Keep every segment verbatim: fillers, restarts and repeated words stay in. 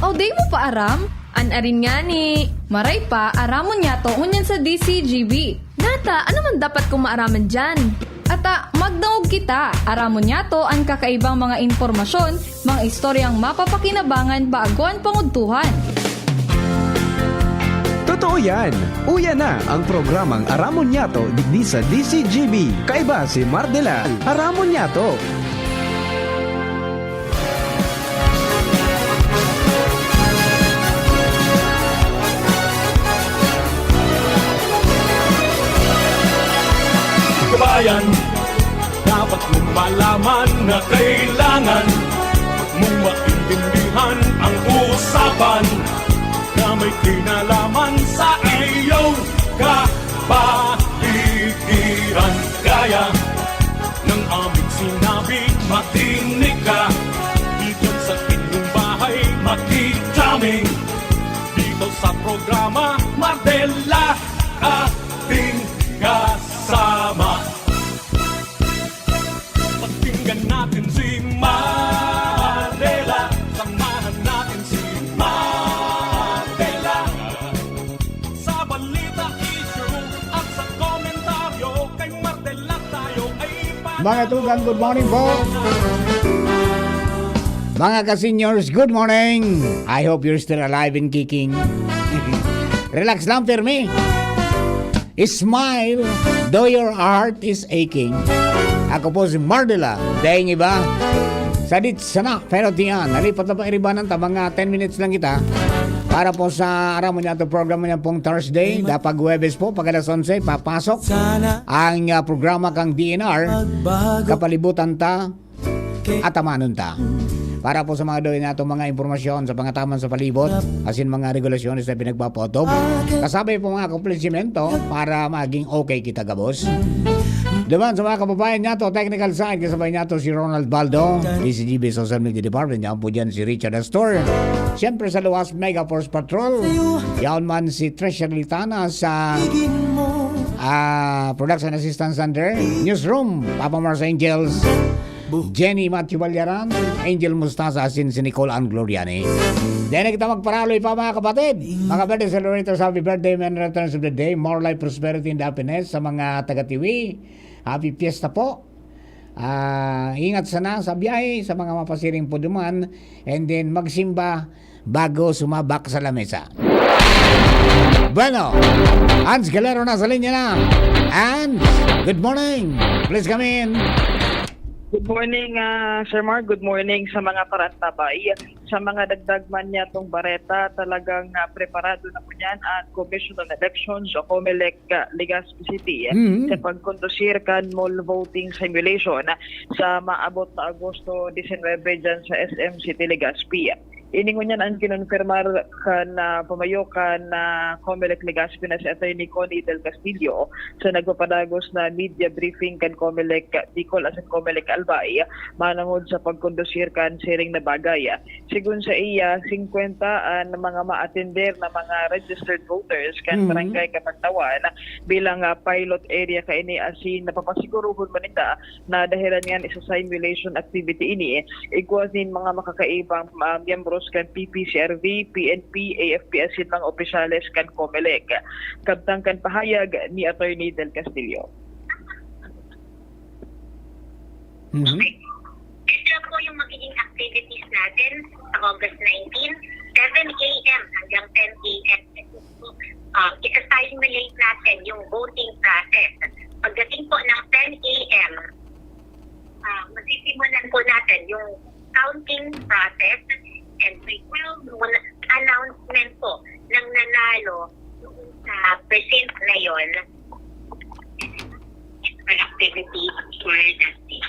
O, di mo pa aram? An arin ngani. Maray pa, aramon niyato ngunyan sa D C G B. Nata, ano man dapat kong maaraman diyan? Ata, magdangog kita. Aramon niyato an kakaibang mga impormasyon, mga istoryang mapapakinabangan bago an pangudtuhan. Totoo yan! Uya na ang programang Aramon Niyato digdi sa D C G B. Kaiba si Mardela. Aramon Niyato! Kabayan, dapat mong malaman na kailangan mong maintindihan ang usapan na may kinalaman sa iyong kapaligiran. Kaya ng aming sinabi, makinig ka. Dito sa inyong bahay, makijaming. Dito sa programa, Mardela, ating kasama. Pakinggan natin si Mardela. Samahan natin si Mardela. Sa balita, issue, at sa komentaryo, kay Mardela tayo ay Mga tugang, good morning po. Mga ka-seniors, good morning. I hope you're still alive and kicking. Relax lang, pirmi. Smile, though your heart is aching. Ako po si Mardela, daing iba. Sadit sana, pero tiyan, nalipat na pa iribanan ta, mga ten minutes lang kita. Para po sa Aramon Niyato program niya pong Thursday, dapat Huwebes po, pag alas onse, papasok ang, ah, programa kang D N R, Kapalibutan Ta, Atamanon Ta. Para po sa mga doy na itong mga impormasyon sa pangataman sa palibot, asin mga regulasyones na pinagpapaotob, kasabay po mga akomplishimento para maging okay kita gabos. Duman sa mga kababayan niyato, technical side, kasabay niyato si Ronald Baldo, D C G B Social Media Department, yaon po dyan si Richard Astor. Siyempre sa luwas, Mega Force Patrol. Yaon man si Tresha Liltana sa, ah, Production Assistant Center. Newsroom, Papa Mars Angels. Jenny Matthew Balyaran, Angel Mustasa, asin si Nicole Ann Gloriani. Dahil na kita magparaloy pa, mga kapatid. Mga birthday celebrators, happy birthday, many returns of the day. More life, prosperity, and happiness sa mga taga-Tiwi. Happy fiesta po. Ah, ingat sana sa biyahe, sa mga mapasiring po duman. And then, magsimba bago sumabak sa lamesa. Bueno, Ans Galero nasa linya na. Ans, good morning. Please come in. Good morning, ah, Sir Mark. Good morning sa mga parantabay. Sa mga dagdag man niyatong bareta, talagang, ah, preparado na po niyan ang Commission on Elections o Comelec, ah, Legazpi City, eh, Mm. sa pagkondusir kan mall voting simulation, ah, sa maabot na Agosto diecinuebe dyan sa S M City Legazpi. Ini ngunyan ang kinonfirmar kan, ah, pamayo kan, ah, Comelec Legazpi na si Attorney Connie Del Castillo sa nagpapadagos na media briefing kan Comelec Bicol asin Comelec Albay manongod sa pagkondusir kan siring na bagay. Sigon sa iya, singkwenta an mga maatender na mga registered voters kan Mm. Barangay Kapagtawan bilang, ah, pilot area kaini asin napapasigurohon man ninda na dahelan ngan sa simulation activity ini, igwa nin mga makakaibang, ah, miyembros kan P P C R V, P N P, A F P asin mga opisyales kan Comelec. Kabtang kan pahayag ni Attorney Del Castillo. Mhm. Okay. Ito po yung magiging activities natin sa August nineteen, seven A M hanggang ten A M. Ah, isa-simulate natin yung voting process. Pagdating po ng ten A M, ah, masisimulan po natin yung counting process and we will muna announcement po ng nanalo sa precinct na yon for activity for that day.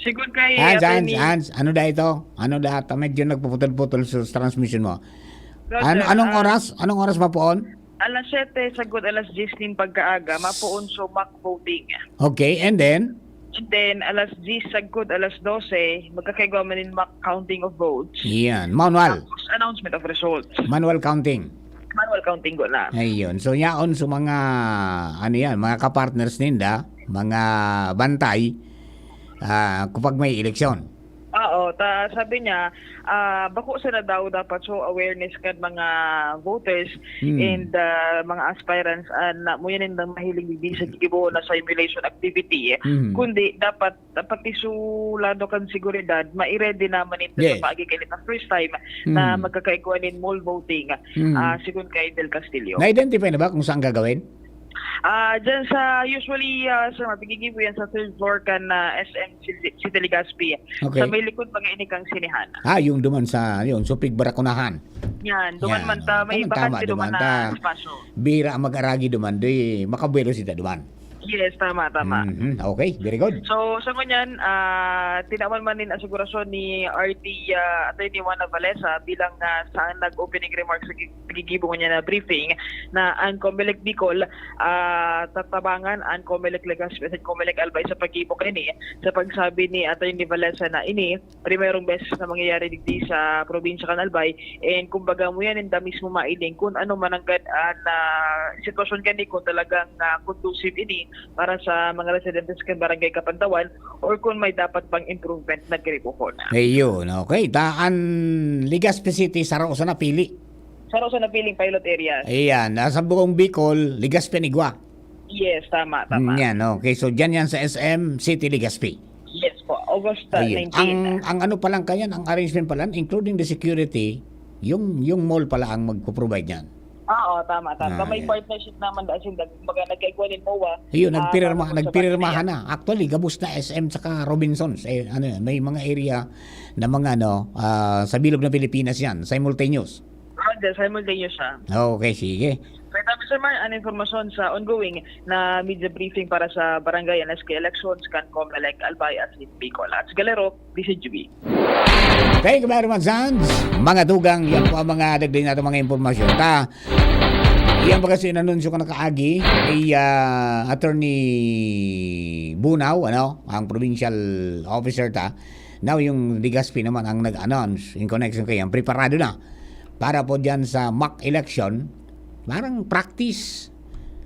Siguro kay Hans, Hans, Attorney Hans, ano da ito? Ano da ito? Medyo nagpuputol-putol sa transmission mo. Sir, Ano, sir, anong ah, oras? Anong oras mapoon? Alas siyete sagkod alas diyes nin pagkaaga, mapoon sa mock voting. Okay, and then? And then, alas diyes sagkod alas dose, magkakaigwa man nin mock counting of votes. Yan, manual. Tapos, announcement of results. Manual counting. Manual counting ko na. Ayun. So, yaon sa mga, ano yan, mga kapartners ninda, mga bantay, ah, kapag may eleksyon. Oo, ta sabi niya, ah, bako sana daw dapat show awareness kan mga voters Hmm. and, ah, mga aspirants, ah, na mo yan ang mahiling digdi sa gigibo na simulation activity, eh. Hmm. Kundi dapat, dapat isulado kan seguridad, mai-ready naman ito Yes. sa paagi kainit ang first time na Hmm. magkakaigwa nin mall voting, Hmm. ah, sigun kay Del Castillo. Na-identify na ba kung saan gagawin? Ah, dyan sa, usually, ah, sa mapigigibo yan sa third floor kan, ah, S M City, City Legazpi. Okay. Sa may likod mga inikang sinehan. Ah, yung duman sa, yun, Supig Barakunahan. Yan, duman Yan, man ta, oh. may Tama, bakante tama, duman duman na ta. espasyo. Bira ang mag-aragi duman, di makabuelo sila duman. Yes, tama, tama. Mhm, okay, very good. So, sa ngunyan, ah, tinawan man nin asigurasyon ni R T, ah, Attorney Juana Valesa bilang, ah, sa nag-opening remarks sa gi- gigibo niya na briefing na ang Comelec Bicol, ah, tatabangan ang Comelec Legazpi at Comelec Albay sa paggibo kaini sa pagsabi ni Attorney Valesa na ini primerong beses na mangyayari digdi sa probinsya kan Albay, and kumbaga mo yan, inda mismo mailing kung ano mananggad ang, ah, sitwasyon kani, kung talagang, ah, conducive ini para sa mga residentes kan Barangay Kapantawan or kung may dapat pang improvement na giribuhon. Ayun, okay. Daan Legazpi City, saro sa napili. Saro sa napiling pilot areas. Ayan, nasa buong Bicol, Legazpi an igwa. Yes, tama, tama. Yan, okay. So, dyan yan sa S M City Legazpi. Yes po, August uh, Ayun. nineteen. Ang, ang ano pa lang kayan, ang arrangement pa lang, including the security, yung, yung mall pala ang magpo-provide niyan. Oo, tama, tama. Ah, May yan. Partnership naman dahil sila, kumbaga, nagkaigwa nin MOA. Ayun, Ah, nagpirma, para po sa nagpirmahan barangay. Na. Actually, gabos na S M saka Robinsons. Eh, ano, yan, may mga area na mga ano, ah, sa bilog na Pilipinas yan, simultaneous. Ah, dyan, simultaneous siya. Okay, sige. Kaya tabi, Sir Mar, ang informasyon sa ongoing na media briefing para sa barangay and S K elections kan Comelec Albay at Bicol. At sa Galero, this is Juby. Thank you very much, Sans. Mga tugang, yan po ang mga dagdag natin mga impormasyon. Ta, yan pa kasi inanunsyo ko nakaagi kay ah, Attorney Bunaw, ano, ang provincial officer ta. Now, yung Legazpi naman ang nag-announce in connection kay preparado na para po dyan sa mock election, parang practice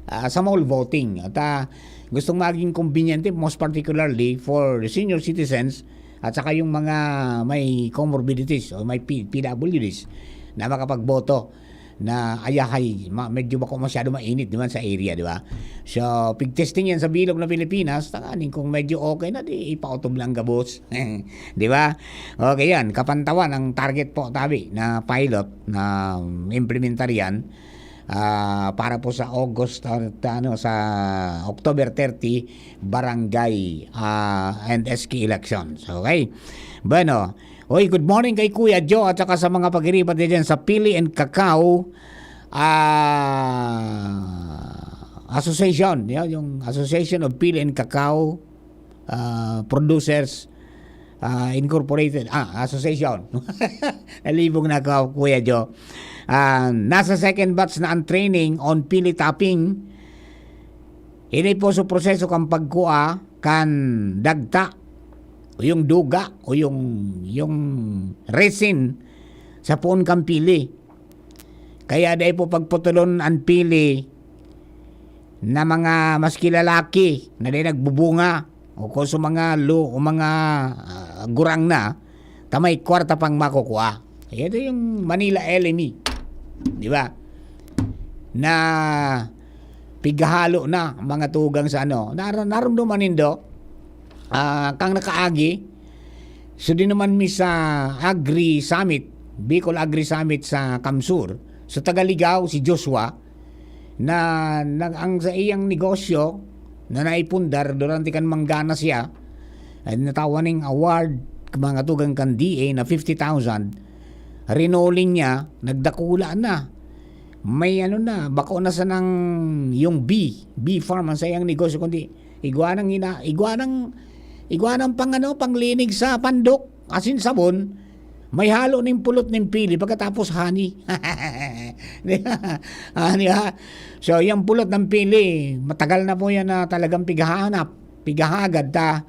ah, sa mall voting. At ah, gustong maging convenient, most particularly for the senior citizens at saka yung mga may comorbidities o may P- PWDs na makapagboto na ayahay, ma- medyo bako masyado mainit naman sa area, di ba? So, pig-testing yan sa bilog na Pilipinas, tanganing kung medyo okay na, di ipautob lang gabos. Di ba? Okay yan, Kapantawan ang target po, tabi, na pilot na implementar yan ah, para po sa August, ah, ano, sa October thirty, barangay ah, and S K elections. Okay? Bueno, oy, good morning kay Kuya Joe at saka sa mga pag-iribat dyan sa Pili and Cacao ah, Association, yun, yung Association of Pili and Cacao ah, Producers ah, Incorporated, ah, Association. Nalibog na ako, Kuya Joe. Ah, nasa second batch na ang training on pili topping. Ini po sa proseso kan pagkua kan dagta o yung duga o yung yung resin sa puon kan pili. Kaya dai po pagputulon ang pili na mga maski lalaki na dai nagbubunga o kung sa mga lo, o mga ah, gurang na, ta may kwarta pang makukua. Ito yung Manila L M E. Di ba? Na pighahalo na ang mga tugang sa ano. Nar- narumduman nindo, ah, kang nakaagi, so di naman mi sa Agri Summit, Bicol Agri Summit sa Kamsur. So taga Ligao, si Joshua, na, na ang sa iyang negosyo na naipundar durante kan manggana siya, ay natawan ning award, mga tugang kan D A na fifty thousand, rinoling niya, nagdakula na. May ano na, bako na sanang yung bee, bee farm ang sa iyang negosyo, kundi igwa nang ina, igwa nang, igwa nang pang ano, panglinig sa pandok, asin sabon, may halo ning pulot ning pili, pagkatapos honey. Di ba? Ah, di ba? So, yung pulot ng pili, matagal na po yan na talagang pighahanap, pighahagad ta.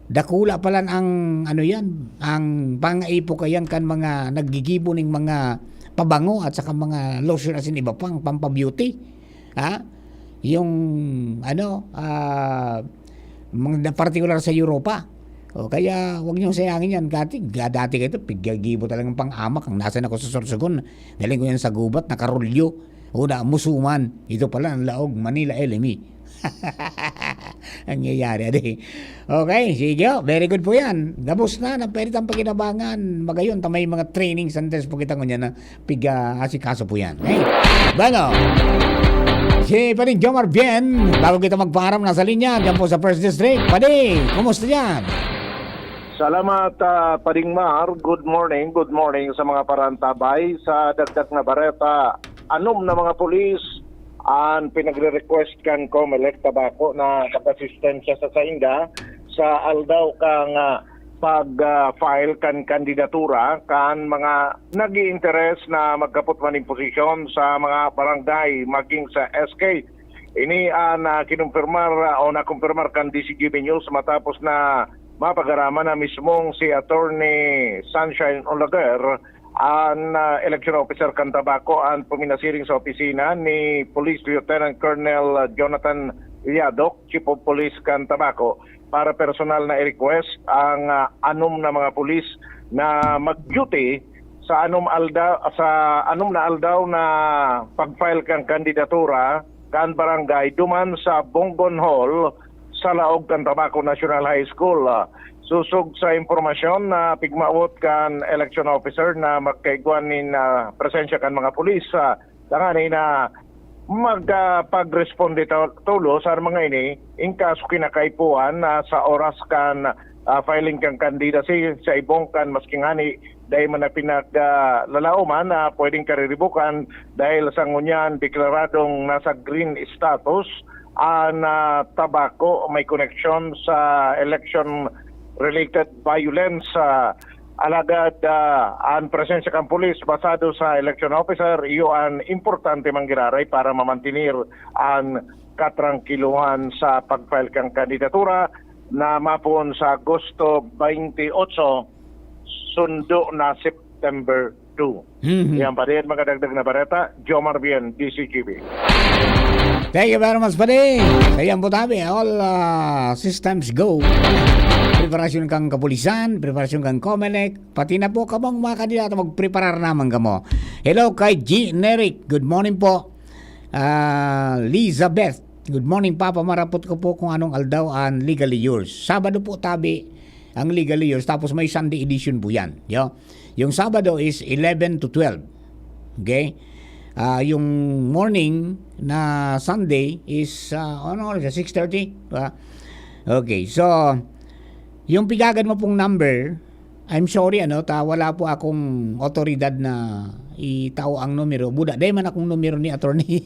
Dakula pa lang ang, ano yan, ang pangaipo kayan kan mga naggigibo ning mga pabango at saka mga lotion asin iba pang pampabeauty. Ha? Yung, ano, ah, mga, partikular sa Europa. O kaya, wag niyong sayangin yan. Dati, ga-, dati kayo ito, pigyagibo talagang pang-amak ang nasa nako sa Sorsogon. Daling ko yan sa gubat, nakarulyo. O na, musuman. Ito pala ang laog, Manila L M E. Ang nangyayari, adi. Okay, sige, oh. Very good po yan. Gabos na, na pwede tang pakinabangan. Magayon, ta may mga training centers po kita ngunyan na piga-asikaso po yan. Okay? Bueno, si Pading Jomar Bien, bago kita magpaaram, nasa linya, dyan po sa First District. Padi, kumusta dyan? Salamat, ah, Pading Mar. Good morning, good morning sa mga parantabay. Sa dagdag na bareta, anom na mga pulis an pinagre-request kan Comelec Tabaco na mag-asistensya sa sainda sa aldaw kan, ah, pag-file kan kandidatura kan mga nag-iinteres na magkapot man nin posisyon sa mga barangay maging sa S K. Ini an, ah, kinumpirmar, ah, o nakumpirmar kan D C G B News matapos na mapagaraman na mismong si Attorney Sunshine Olaguer, an, ah, election officer kan Tabaco, an puminasiring sa opisina ni Police Lieutenant Colonel Jonathan Yadok, Chief of Police kan Tabaco, para personal na i-request ang, ah, anom na mga pulis na mag-duty sa anom aldaw, sa anom na aldaw na pag-file kan kandidatura kan barangay duman sa Bongon Hall sa laog kan Tabaco National High School. Ah, sosog sa impormasyon na pigmawot kan election officer na magkaigwa nin, ah, presensya kan mga pulis, ah, tanganing na magpagresponde to-, tolos sa mga ini, in kaso kinakaipuhan na sa oras kan, ah, filing kan candidacy sa ibong kan maski ngani dai man na pinaglalaoman na pwedeng kariribukan dahil sa ngunyan deklaradong nasa green status an, ah, Tabaco may koneksyon sa election related violence. Ah, alagad, ah, an presensya kan pulis basado sa election officer, iyo an importante man giraray para mamantenir an katrangkiluhan sa pag-file kan kandidatura na mapoon sa Agosto twenty-eight, sundo na September two. Mhm. Yan pa rin, mga dagdag na bareta. Jomar Bien, D C G B. Thank you very much, padi. Sa iyang butabi, all, ah, systems go. Preparasyon kang kapulisan, preparasyon kang Comelec, pati na po kamong mga kandidato, magpreparar naman kamo. Hello kay G Neric, good morning po. Ah, Elizabeth, good morning, Papa. Marapot ko po kung anong aldaw an Legally Yours. Sabado po, tabi, ang Legally Yours. Tapos may Sunday edition po yan. Yo. Yung Sabado is eleven to twelve. Okay? Ah, yung morning na Sunday is, ah, ano oras? Six thirty? Diba? Okay, so, yung pigagan mo pong number, I'm sorry, ano, ta, wala po akong otoridad na itao ang numero. Buda, dai man akong numero ni attorney.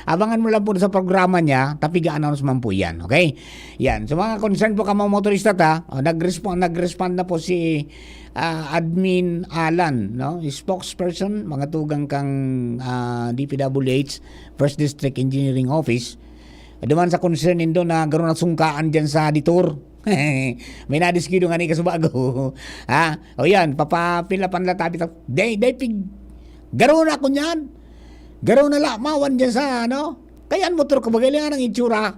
Abangan mo lang po sa programa niya, tapiga-announce man po yan, okay? Yan. So, mga concern po ka mga motorista, ta, oh, nag-respond, nag-respond na po si, ah, Admin Alan, no? Spokesperson, mga tugang kang, ah, D P W H, First District Engineering Office. Duman sa concern nindo na garo na sungkaan dyan sa Detour. May nadiskido nga ni kasubago. Ha? O yan, papapilapan la tabi ta. Day, day, pig. Garo na ako niyan. Garo na lamawan dyan sa, ano? Kaya ang motor ko, magaling ang itsura.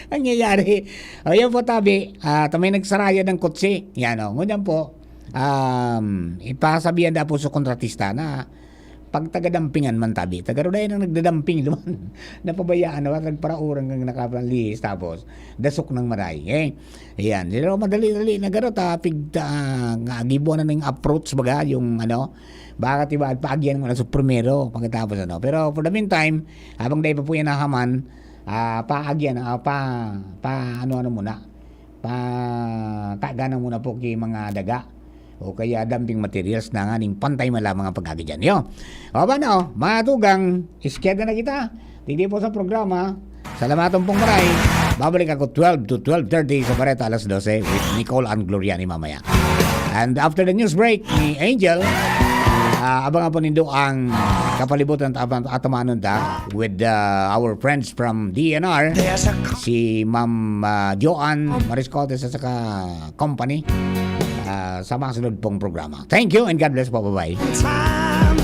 Ang nangyayari. O yan po, tabi. Ah, ta may nagsaraya ng kotse. Yan, o. Ngunyan po, um, ipasabihan da po sa kontratista na pagtagadampingan man tabi. Tagaruday nang nagdadamping duman. Napabayaan na, nagparauran kang nakapanlihis, tapos dasok ng maray. Eh, ayan. Pero madali-dali na garo, ta, pig, ta, nga, gibo na ng approach, baga, yung, ano, baka tiba, paagyan mo na sa primero, pagkatapos, ano. Pero for the meantime, habang dai pa po yan nahaman, ah, paagyan, ah, pa, pa, ano-ano muna, pa, tagana muna po ki mga daga o kaya dumping materials na nganing pantay man lamang ang pag-agi dyan. Yo. O ba, no? Mga tugang, iskeda na kita. Digdi po sa programa. Salamaton pong maray. Babalik ako twelve to twelve thirty sa Bareta alas dose with Nicole and Gloria ni mamaya. And after the news break ni Angel, ah, abangan po nindo ang kapalibutan at atamanon da with, ah, our friends from D N R, si Ma'am, ah, Joanne Mariscotes at saka company, ah, sa mga sunod pong programa. Thank you and God bless po. Bye-bye. Time